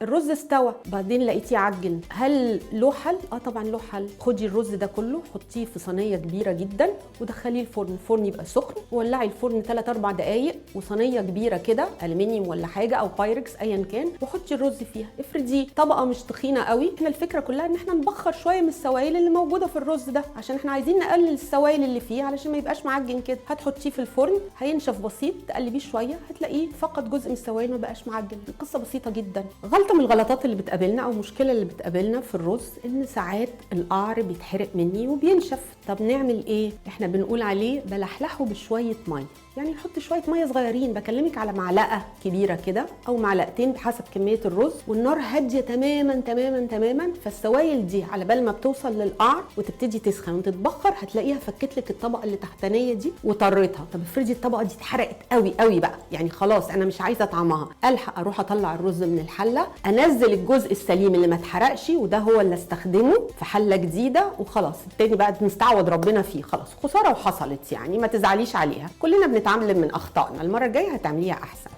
الرز استوى، بعدين لقيتيه عجن، هل له حل؟ اه طبعا له حل. خدي الرز ده كله حطيه في صينية كبيرة جدا ودخليه الفرن، الفرن يبقى سخن، وولعي الفرن 3 4 دقائق، وصينيه كبيرة كده الومنيوم ولا حاجة او بايركس ايا كان، وحطي الرز فيها، افرديه طبقه مش تخينة قوي. احنا الفكرة كلها ان احنا نبخر شوية من السوائل اللي موجودة في الرز ده، عشان احنا عايزين نقلل السوائل اللي فيه علشان ما يبقاش معجن كده. هتحطيه في الفرن هينشف بسيط، تقلبيه شوية هتلاقيه فقد جزء من السوائل، ما بقاش معجن. القصة بسيطة جدا. غلطه من الغلطات اللي بتقابلنا او مشكلة اللي بتقابلنا في الرز ان ساعات القعر بيتحرق مني وبينشف. طب نعمل ايه؟ احنا بنقول عليه بلحلحه بشوية مية، يعني نحط شوية مية صغيرين، بكلمك على معلقه كبيرة كده او معلقتين بحسب كمية الرز، والنار هادية تماما تماما تماما، فالسوائل دي على بال ما بتوصل للقعر وتبتدي تسخن وتتبخر هتلاقيها فكت لك الطبقة اللي تحتانيه دي وطرتها. طب افرضي الطبقة دي اتحرقت قوي قوي بقى، يعني خلاص انا مش عايزه طعمها، الحق اروح اطلع الرز من الحلة، انزل الجزء السليم اللي ما اتحرقش وده هو اللي استخدمه في حله جديدة، وخلاص التاني بقى نستعوض ربنا فيه، خلاص خسارة وحصلت، يعني ما تزعليش عليها، كلنا بنتعلم من اخطائنا، المرة الجاية هتعمليها احسن.